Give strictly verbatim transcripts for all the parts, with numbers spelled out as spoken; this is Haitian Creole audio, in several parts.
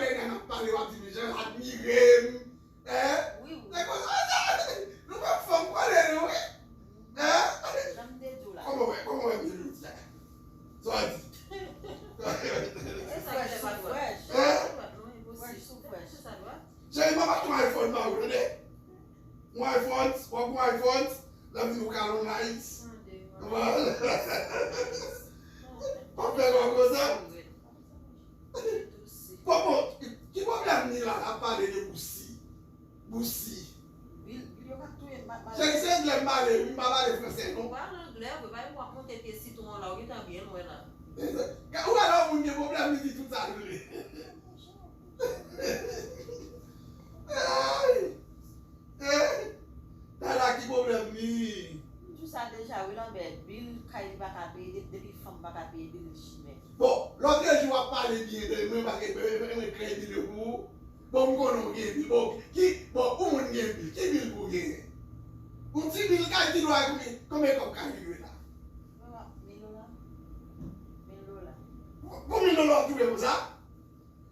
dènye n ap pale, w ap di, "Men jan l admire m." Hein? Wi, wi. Nèg konsa, nou pa fanm kole nou, wi. Hein? Jan m te di w la. Kòman w wè, kòman w wè Milo di a? Sa w di? E sa ki lè pa dwat. Fresh. Hein? Fresh sou fresh. Cheri, m ap achte yon iPhone ba ou, tande? Yon iPhone, w ap yon iPhone, l ap vin ou kalon nice. Tande, w ap fè lò konsa. Kòman, ki pwoblèm ni la, l ap pale de bousi? Bousi. Bil, bil yo ka touye m, ma, ma. Cheri, se anglè m pale, wi, m pa pale fransè, non. Ou pale anglè, ou pa w ap monte pye sitwon an la, ou gentan byen lwen la. Ou wè lè yon moun gen pwoblèm, li di tout sa l vle. Ay! Eh! Dada, ki pwoblèm li? M di w sa deja, wi, Lanbè. Bil kay li pa ka peye, de-, depi fanm pa ka peye bil, li chimè. Bon, lòt jou w ap pale byen de mwen, paske mwen, mwen, mwen kreye bil yo pou ou. Bon, m konnen w gen bil. Bon, ki, bon, ou moun gen bil. Ki bil pou w genyen? Yon ti bil kay ki dwa konbyen, konbyen kòb kay li dwe la? Mil dola. Mil dola. Pou mil dola w touye konsa?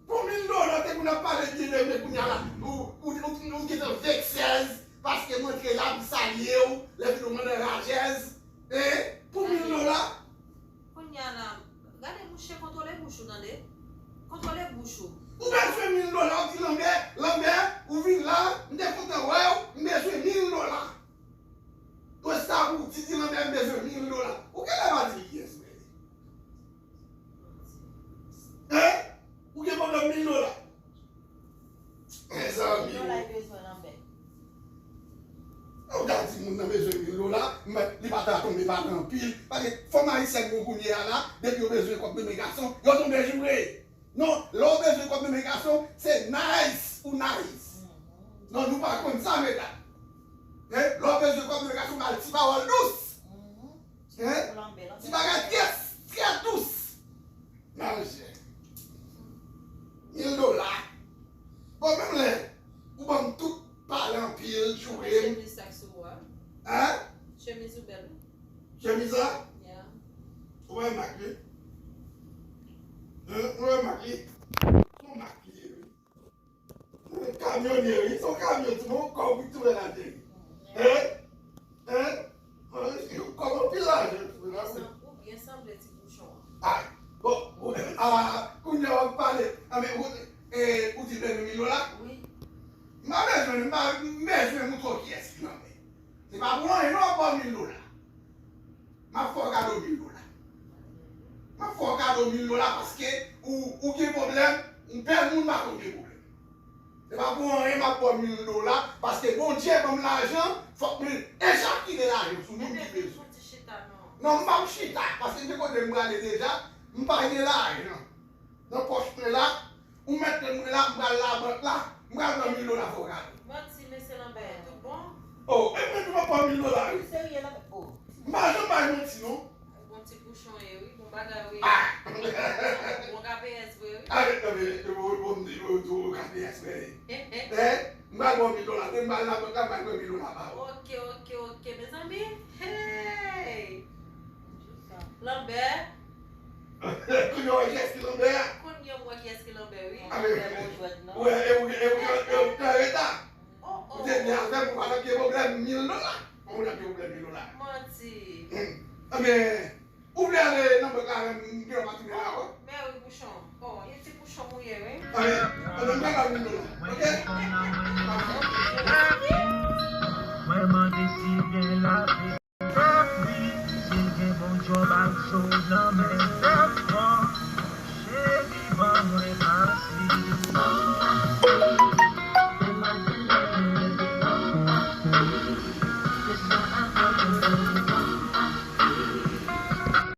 Pou mil dola, te konn ap pale byen de mwen, kounye a la, ou, ou, ou, ou gentan veksèz, paske m antre la, m salye w, lè fini w mande rajèz, hein? Pou mil dola? Kounye a la, gade mouche, kontwole bouch ou, tande? Kontwole bouch ou. Ou bezwen mil dola, ou di Lanbè, Lanbè, ou vin la, m te kontan wè w, m bezwen mil dola. Ou sa pou di, di Lanbè, m bezwen mil dola. Ou genlè pa di kiyès ou ye. Hein? Ou gen pwoblèm mil dola? Mezanmi. Mil dola li bezwen Lanbè. Ou ta di moun nan bezwen mil dola, men li pa ta tonbe pa nan anpil. Paske fanm ayisyèn nou kounye a la, depi yo bezwen kòb menm gason, yo tonbe joure. Non, lè w bezwen kòb menm gason, se nice ou nice. Non, nou pa konn sa, medam. Hein? Lè w bezwen kòb menm gason, w al ti pawòl dous. Hein? Ti bagay trè, trè dous. Manje. Mil dola. Bon, menm lè ou ban m tout, pale anpil, joure m. Chemiz sa k sou ou a. Hein? Chemiz ou bèl, wi. Chemiz la? Yeah. Ou wè mak li? Hein? Ou wè mak li? Son mak li ye, wi. Kamyonè, wi. Se yon kamyon, ti bon, kòb wi tou wè la, cheri. Hein? Hein? Kòb anpil lajan, wi, la, wi. Ou byen sanble ti bouchon an. Ah, bon, ou, ah, kounye a w ap pale. Ah, men, ou, eh, ou di l bezwen mil dola? Wi. M pa bezwen, m pa, m bezwen moutre w kiyès ki nan men. Se pa pou anyen, non, w ap ba w mil dola. M ap fè w kado mil dola. M ap fè w kado mil dola paske ou, ou gen pwoblèm, yon bèl moun pa konn gen pwoblèm. Se pa pou anyen m ap ba w mil dola, paske Bondye ban m lajan, fòk mwen ejakile lajan sou moun ki bezwen. Non, m p ap chita, paske m te kote m prale deja, m pa gen lajan nan pòch mwen la, ou mèt mwen la, m pral labank la, m pral pran mil dola fè w kado. Manti, mesye Lanbè, tout bon? Oh, Mil dola ba ou. Ok, ok, ok, mezanmi. Hey! Lanbè. Kounye a w wè kiyès ki Lanbè a? Kounye a m wè kiyès ki Lanbè, wi. Amen. Lanbè bon jwèt, non? Wè, e ou e ou e ou te an reta. Oh, Ou te di avè m ou pa t ap gen pwoblèm mil dola. Ou pa t ap gen pwoblèm mil dola. Manti. Amen. Ou vle ale nan bank la avè m, m gen yon pati mil dola. Mè wi, Pouchon. Oh, yon ti Pouchon ou ye, wi. Amen. Amen, m pa ba mil dola. Ok? Mwen mande si gen lavi. Wi, si gen bon djòb ak zo nan men.